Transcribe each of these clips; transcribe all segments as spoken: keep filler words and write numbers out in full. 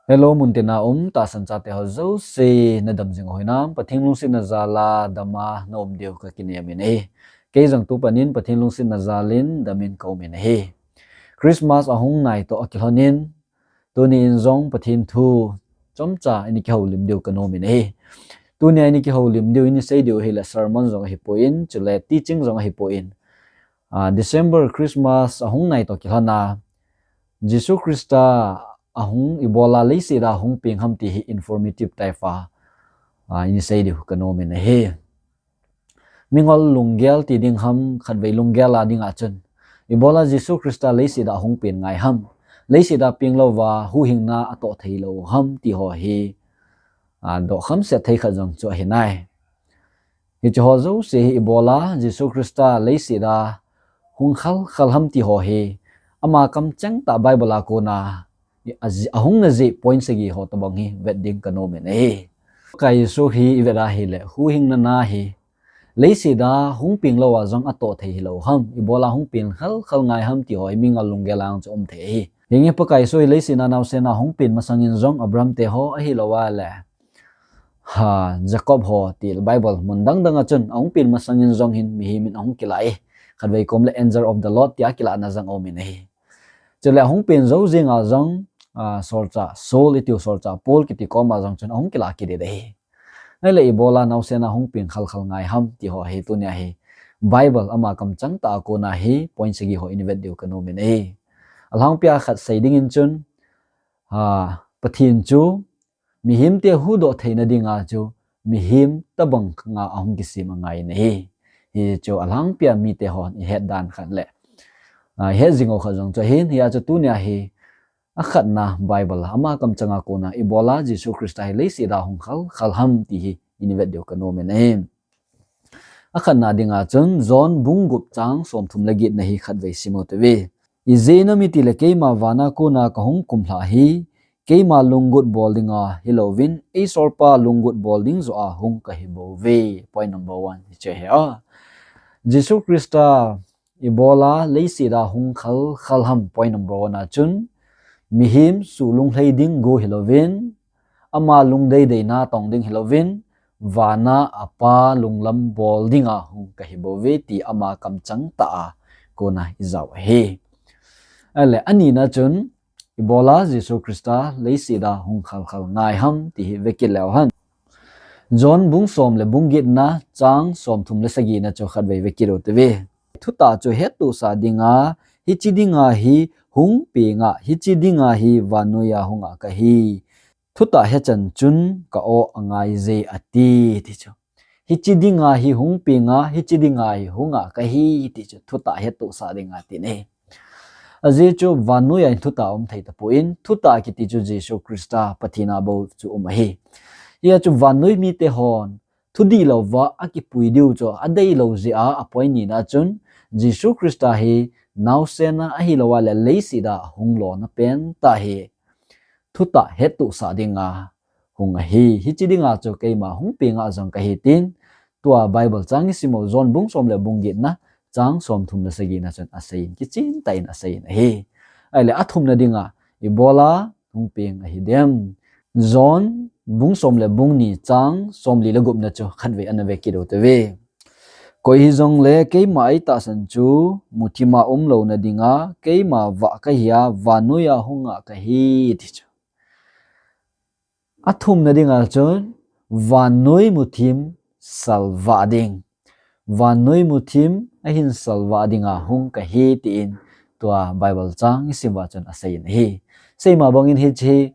Hello, muntina um tahsan chate ho jouse, nadam jing u hinam? Pathen lungsetna jal a dam a naum diu kakinem in ahi. Kei jong tupan in Pathen lungsetna jal in dam in kaum in ahi. Christmas ahung nai toh akilhon in, tuni in jong Pathen thu chomcha ini kihoulim diu kanom in ahi. Tuni a ini kihoulim diu, ini sei diu ahile sermon jong ahipoi, chule teaching jong ahipoi. Ah, December Christmas ahung nai toh kilhon a, Jesu Christa ahung, ibola leiset a hung peng ham ti hi informative type a, ah, ini sei diu kanom in ahi. Mingol lunggel ti ding ham, khatvei lunggel a ding a chun, ibola Jesu Christa leiset a hung peng ngai ham, leiset a peng louva huhhingna atoh thei lou ham ti ho hi, ah, dohkham set thei khat jong chu ahi nai. Hiche ho jouse hi ibola Jesu Christa leiset a hung khalkhal ham ti ho hi, ama kamcheng tah Bible a kona, i, a, ahung na jeh point sagi ho tobang hi vet ding kanom in ahi. Pakai Jesu hi ivet a ahile, huhhingna na hi leiset a hung peng lou a jong atoh thei hilou ham, ibola hung peng khalkhal ngai ham ti ho hi mingol lunggel a jong chu um thei ahi. Hinge Pakai Jesu hi leiset a naosen a hung peng masang in jong Abraham te ho ahilou a le, ha, Jacob ho ti Bible mun dang dang a chun ahung peng masang in jong hin mihem in ahung kilah e. Khatvei kom le angel of the Lord tia kilahna jong aum in ahi. Chule ahung peng jou jing a jong, ah, solchah Saul itiu, solchah Paul kiti kom a jong chun ahung kilah kit in ahi. Ahile ibola naosen a hung peng khalkhal ngai ham ti ho hi tuni a hi Bible ama kamcheng tah a kona hi point sagi ho ini vet diu kanom in ahi. Alhangpi a khat sei ding in chun, ha, Pathen chu mihem te huhdoh theina ding a chu mihem tobang a ahung kisem angai in ahi. Hichu alhangpi a mite hon ihet dan khat le, ah, ihet jing u khat jong chu ahin, hia chu tuni a hi akhatna Bible a ama kamcheng a kona ibola Jesu Christa hi leiset a hung khalkhal ham ti hi ini vet diu kanom in ahi. Akhatna ding a chun John bung gup chang somthum le get na hi khatvei sim u te ve. Ijeh inem itile keima van a kona kahung kumlhah hi keima lunggut bol ding a hilouvin, eisolpa lunggut bol ding joh a hung kahi bouve. Point number one hiche ahi a. Jesu Christa ibola leiset a hung khalkhal ham, point number one a chun, mihem suh lunglhai ding go hilouvin, ama lungdei deina tong ding hilouvin, van a apa lunglam bol ding a hung kahi bouve ti ama kamcheng tah a kona ijah u ahi. Ahile anina chun, ibola Jesu Christa leiset a hung khalkhal ngai ham ti hi ve kit leu hen. John bung som le bung get na chang somthum le sagi na chu khatvei ve kit u te ve. Thutah chu hettohsah ding a, hiche ding a hi hung peng a, hiche ding a hi vannoi a hung a kahi. Thutah hechan chun ka aw angai je ati, ti chu. Hiche ding a hi hung peng a, hiche ding a hi hung a kahi ti chu thutah hettohsah ding a ti ahi. Ajeh chu vannoi a hin thutah um thei tapon, thutah kiti chu Jesu Christa Pathen a bou chu um ahi. Hia chu vannoi mite hon thudihlou va akipui diu chu adeilou jeh a, a point nina chun Jesu Christa hi naosen a ahilou a le leiset a hung lona pen tah hi thutah hettohsah ding a hung ahi. Hiche ding a chu keima hung peng a jong kahi tin, tua Bible chang isim u John bung som le bung get na chang somthum le sagi na chun asei in, kichen tah in asei in ahi. Ahile athumna ding a ibola hung peng ahi dem. John bung som le bung ni chang somli le gup na chu khatvei ana ve kit u te ve. Koi hijongle keima eitahsan chu muthim a umlouna ding a keima vah kahi a vannoi a hung a kahi ti chu. Athumna ding a chun vannoi muthim salvah ding. Vannoi muthim ahin salvah ding a hung kahi tin tua Bible chang isim uva chun asei in ahi. Seima bang in hiche hi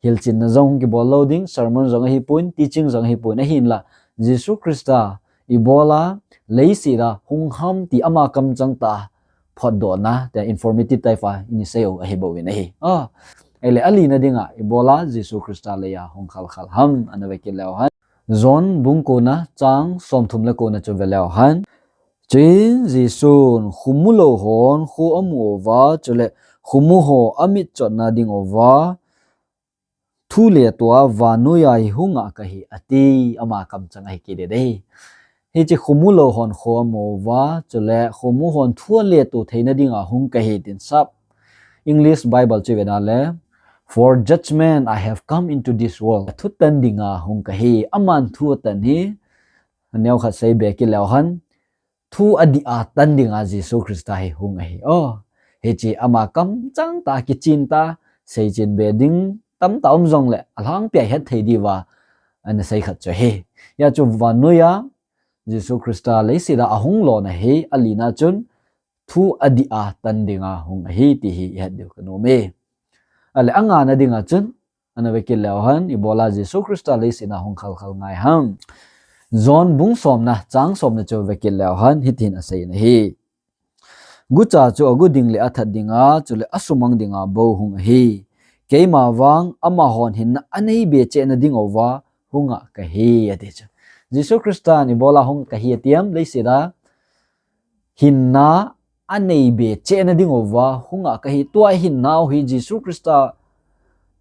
hilchenna jong kibol lou ding, sermon jong ahipon, teaching jong ahipon, ahinla Jesu Christa ibola leiset a hung ham ti ama kamcheng tah a photdohna, tia informative type a ini sei u ahi bou in ahi. A, ahile alina ding a ibola Jesu Christa lei a hung khalkhal ham ana ve kit leu hen. John bung ko na chang somthum le ko na chu ve leu hen. Chuin Jesun khomu lou hon kho amu uva, chule khomu ho amitchotna ding uva thu letoh a vannoi a hi hung a kahi ati, ama kamcheng ahi kit ahi. Hiche khomu lou hon kho amu uva, chule khomu hon thu aletoh theina ding a hung kahi tin sap. English Bible chu ve na le, For judgment I have come into this world. Thu tan dinga hung kahi. Aman thu tan hi, neo khat sei be kit leu hen, thu adih a tan dinga Jesu Christa hi hung ahi. Oh, hiche ama kamchang tah, kichin tah, seichin be ding tamtah um jongle, alhangpia het thei diuva ana sei khat chu ahi. Hia chu vannoiya Jesu Christa leiset a ahung lona hi, alina chun thu adih a tan dinga hung ahi ti hi ihet diu kanom e. Ale, angana dinga chun, ana vekit leu hen, ibola Jesu Christa leiset a hung khalkhal ngai ham. John bung somna, chang somna chu vekit leu hen, hitin asei in ahi. Gucha chu agu ding le athat dinga, chule asumang dinga bou hung ahi. Keima vang amahon hinna anei be cheh na diuva hung a kahi, ati chu. Jesu Christan ibola hung kahi atiam, leiset a hinna anei be cheh na diuva hung a kahi. Tua hinna u hi Jesu Christa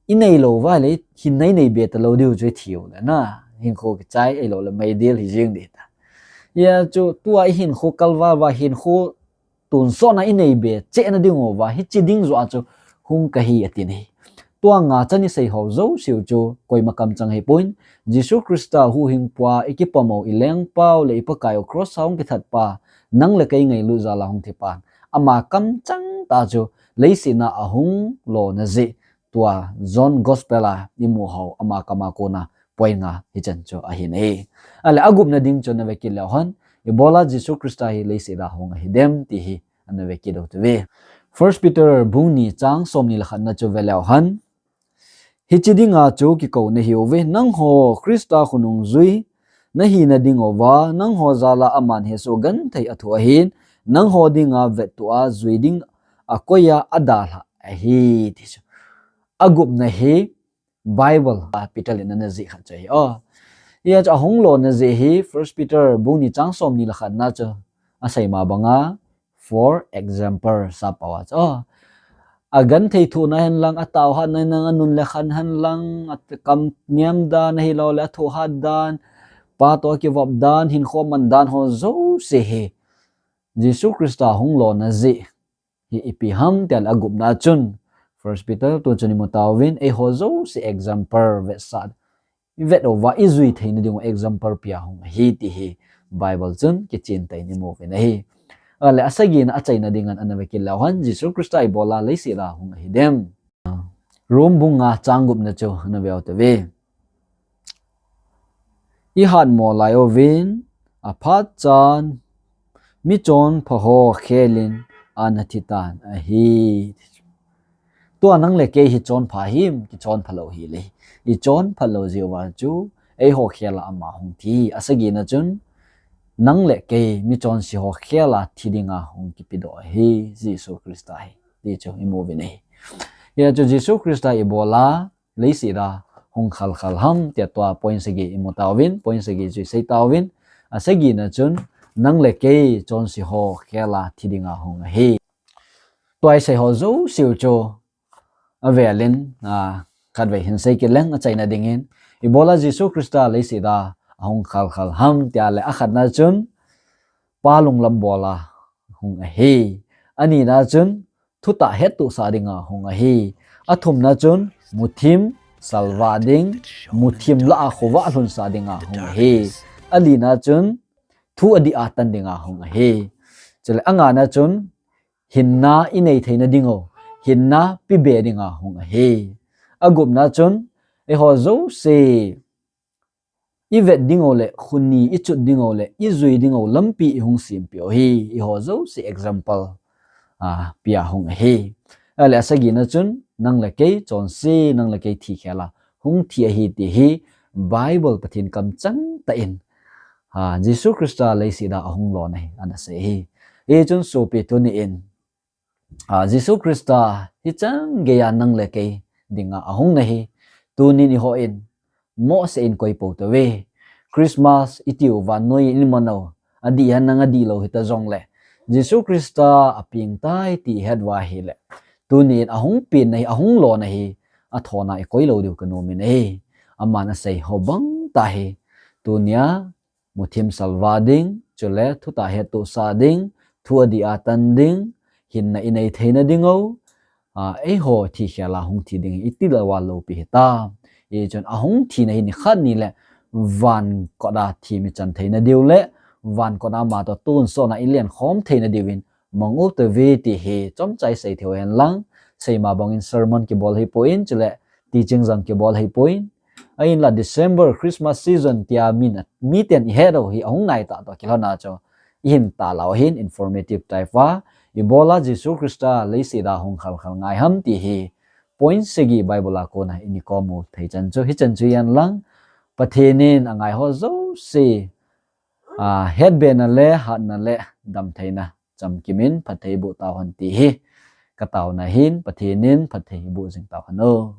inei lou uva le, hinna inei be talou diu chu ithi u le na, hinkho kichai ahilou le meidil hi jing ding ta. Hia chu tua ihinkho kalval uva, hinkho tonsot na inei be cheh na diuva, hiche ding joh a chu hung kahi ati ahi. Tua nga chan isei ho jouse u chu koima kamchang hipon, Jesu Christa huhhingpu a ikipom u, ilengpa u le iPakai u cross a hung kithat pa, nang le kei ngailut jal a hung thi pa, ama kamchang tah chu leiset a ahung lona jeh, tua John Gospel a imu ho ama kama kona point nga hichan chu ahi nai. Ale, agupna ding chu ana vekit leu hen, ibola Jesu Christa hi leiset a hung ahi dem ti hi ana vekit u hite. First Peter bung ni, chang somni le khatna chu ve leu hen, hiche dinga chu kikou nahiuve, nangho Christa khonungjui nahi na diuva, nangho jal a aman hesoh genthei athoh ahin, nangho dinga vettup a jui ding akoiya adalhah ahi, ti chu. Agupna hi Bible a Peter in ana jih khat chu ahi. Oh, hia chu ahung lona jeh hi First Peter bung ni, chang somni le khatna chu asei ma banga, for example, sap a chu, oh, agenthei thohna hen lang, atao hatna hen lang, anun le khan hen lang, akam niam dan ahilou le athoh hat dan, pa toh kivop dan, hinkho man dan ho jouse hi Jesu Christa hung lona jeh hi ipi ham ti le, agupna chun, First Peter, tu chun imu tauvin, eiho jouse example vetsah, ivet uva ijui theina diu example pea hung ahi ti hi Bible chun kichen tah in imu uvin ahi. Ale, asagina achaina dinga ana vekit leu hen, Jesu Christa ibola leiset a hung ahi dem. Rom bung nga, chang gupna chu ana ve u hite. Ihatmo lai uvin, aphat chan michonpha ho khel in ana thi tan ahi. Tua nang le kei hi chonpha him, kichonpha lou hile, ichonpha lou jeh uva chu eiho khel a ama hung thi. Asagina chun nang le kei michonse ho khel a thi dinga hung kipedoh ahi Jesu Christa hi, ti chu imu uvin ahi. Hia chu Jesu Christa ibola leiset a hung khalkhal ham tia tua point sagi imu tauvin, point sagi chu isei tauvin. Asagina chun nang le kei chonse ho khel a thi dinga hung ahi. Tua isei ho jouse u chu avel in, ah, khatvei hin sei kit leng achaina dingin, ibola Jesu Christa leiset a ahung khalkhal ham tia le, akhatna chun pa lunglam bol a hung ahi. Anina chun thutah hettohsah dinga hung ahi. Athumna chun muthim salvah ding, muthim lah a khovah lhunsah dinga hung ahi. Alina chun thu adih a tan dinga hung ahi. Chule angana chun hinna inei theina diu, hinna pe be dinga hung ahi. Agupna chun eiho jouse ivet diu le, khoni ichut diu le, ijui diu lampi ihung sempeh u hi, eiho jouse example, ah, pea hung ahi. Ale, asagina chun nang le kei chonse, nang le kei thi khel a hung thi ahi ti hi Bible Pathen kamchang tah in, ah, Jesu Christa leiset a ahung lona hi ana sei ahi. Hichun sopi, tuni in, ah, Jesu Christa hichan geiya nang le kei dinga ahung na hi, tunin eiho in mohseh in koi pou hite. Christmas itiu, vannoi in iman u, adih hen lang adih lou hita jongle, Jesu Christa apeng tai ti ihet uva ahile, tunin ahung pen na hi, ahung lona hi, athona ikoi lou diu kanom in ahi. Aman asei ho bang tah hi, tunia muthim salvah ding, chule thutah hettohsah ding, thu adih a tan ding, hinna inei theina diu, eiho thi khel a hung thi ding hi iti le val loupi hitam. Hichun ahung thina hi nikhat ni le van kot a thi mi chan theina diu le van kot a ama toh tonsot na i len khom theina diuvin mang u te ve ti hi chomcha i sei thei u hen lang, seima bangin sermon kibol hipoi, chule teaching jong kibol hipoi. Ahinla December Christmas season tia min, miten i het u hi ahung nai tah toh kilhon a chu i hin tah lau hin informative type a, ibola Jesu Christa leiset a hung khalkhal ngai ham ti hi point sagi Bible a kona i ni kom u thei chan chu, hichan chu i en lang, Pathen in angai ho jouse, a, hetbena le hatna le damtheina chamkim in phatthei boh tauhen ti hi ka taona hin, Pathen in phatthei boh jing tauhen o.